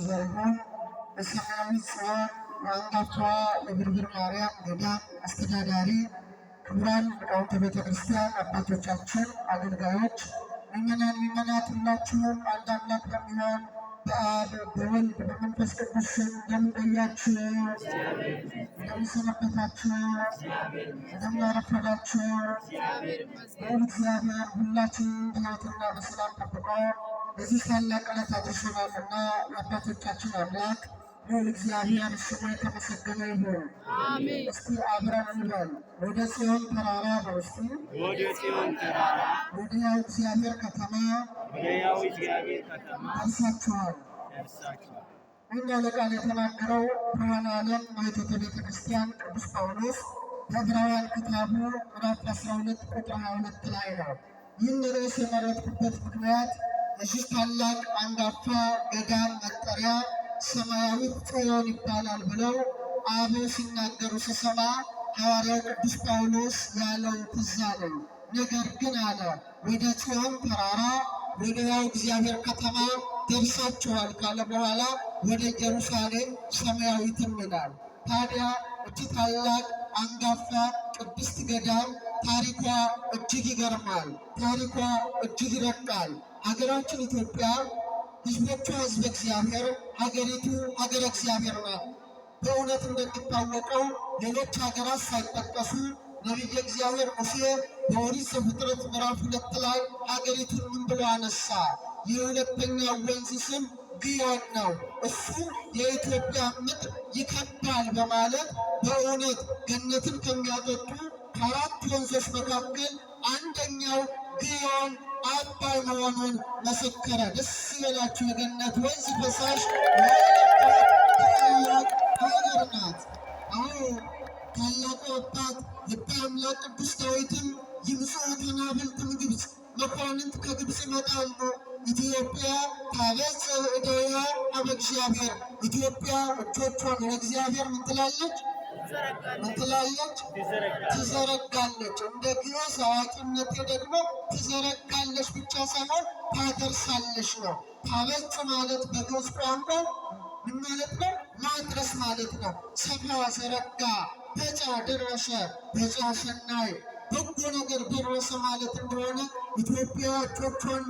ዘሪሁን የሰማያዊ ጽዮን የአንጋፋዋ የብርብር ማርያም ገዳም አስተዳዳሪ፣ ክቡራን ሊቃውንተ ቤተ ክርስቲያን አባቶቻችን፣ አገልጋዮች፣ ምእመናን፣ ምእመናት ሁላችሁም አንድ አምላክ በሚሆን በአብ በወልድ በመንፈስ ቅዱስ ስም እንደምን ቆያችሁ? እንደምን ሰነበታችሁ? እንደምን አረፈዳችሁ? ልዑል እግዚአብሔር ሁላችንን በሕይወትና በሰላም ጠብቆ በዚህ ታላቅ ዕለት አድርሶናልና የአባቶቻችን አምላክ ልዑል እግዚአብሔር ስሙ የተመሰገነ ይሁን። እስቲ አብረን እንበል። ወደ ጽዮን ተራራ በውስጡ ወደ ጽዮን ተራራ ወደ ሕያው እግዚአብሔር ከተማ ወደ ሕያው እግዚአብሔር ከተማ ደርሳችኋል። ደርሳችኋል። ይህን ያለ ቃል የተናገረው ብርሃነ ዓለም ማኅቶተ ቤተ ክርስቲያን ቅዱስ ጳውሎስ በዕብራውያን ክታቡ ምዕራፍ 12 ቁጥር 22 ላይ ነው። ይህን ርዕስ የመረጥኩበት ምክንያት የዚህ ታላቅ አንጋፋ ገዳም መጠሪያ ሰማያዊት ጽዮን ይባላል ብለው አበው ሲናገሩ ስሰማ ሐዋርያው ቅዱስ ጳውሎስ ያለው ትዝ አለኝ። ነገር ግን አለ ወደ ጽዮን ተራራ ወደ ሕያው እግዚአብሔር ከተማ ደርሳችኋል ካለ በኋላ ወደ ኢየሩሳሌም ሰማያዊትም ይላል። ታዲያ እጅ ታላቅ አንጋፋ ቅድስት ገዳም ታሪኳ እጅግ ይገርማል። ታሪኳ እጅግ ይረቃል። ሀገራችን ኢትዮጵያ ሕዝቦቿ ሕዝበ እግዚአብሔር፣ ሀገሪቱ ሀገረ እግዚአብሔር ናት። በእውነት እንደሚታወቀው ሌሎች ሀገራት ሳይጠቀሱ ነቢየ እግዚአብሔር ሙሴ በኦሪት ዘፍጥረት ምዕራፍ 2 ላይ ሀገሪቱን ምን ብሎ አነሳ? የሁለተኛው ወንዝ ስም ግዮን ነው፣ እሱ የኢትዮጵያ ምድር ይከባል በማለት በእውነት ገነትን ከሚያጠጡ ከአራት ወንዞች መካከል አንደኛው ግዮን አባይ መሆኑን መሰከረ። ደስ ይበላችሁ፣ የገነት ወንዝ ፈሳሽ የሆነባት ታላቅ ሀገር ናት። አዎ ታላቁ አባት ልበ አምላክ ቅዱስ ዳዊትም ይምጽኡ ተናብልት እምግብፅ፣ መኳንንት ከግብፅ ይመጣሉ፣ ኢትዮጵያ ታበጽሕ እደዊሃ ኀበ እግዚአብሔር፣ ኢትዮጵያ እጆቿን ወደ እግዚአብሔር ምን ትላለች? ምን ትላለች? ትዘረጋለች። እንደ ግዕዝ አዋቂነቴ ደግሞ ትዘረጋለች ብቻ ሳይሆን ታደርሳለች ነው። ታበጽሕ ማለት በግዕዝ ቋንቋ ምን ማለት ነው? ማድረስ ማለት ነው። ሰፋ፣ ዘረጋ፣ በጫ ደረሰ፣ በጫ ሰናይ በጎ ነገር ደረሰ ማለት እንደሆነ ኢትዮጵያ እጆቿን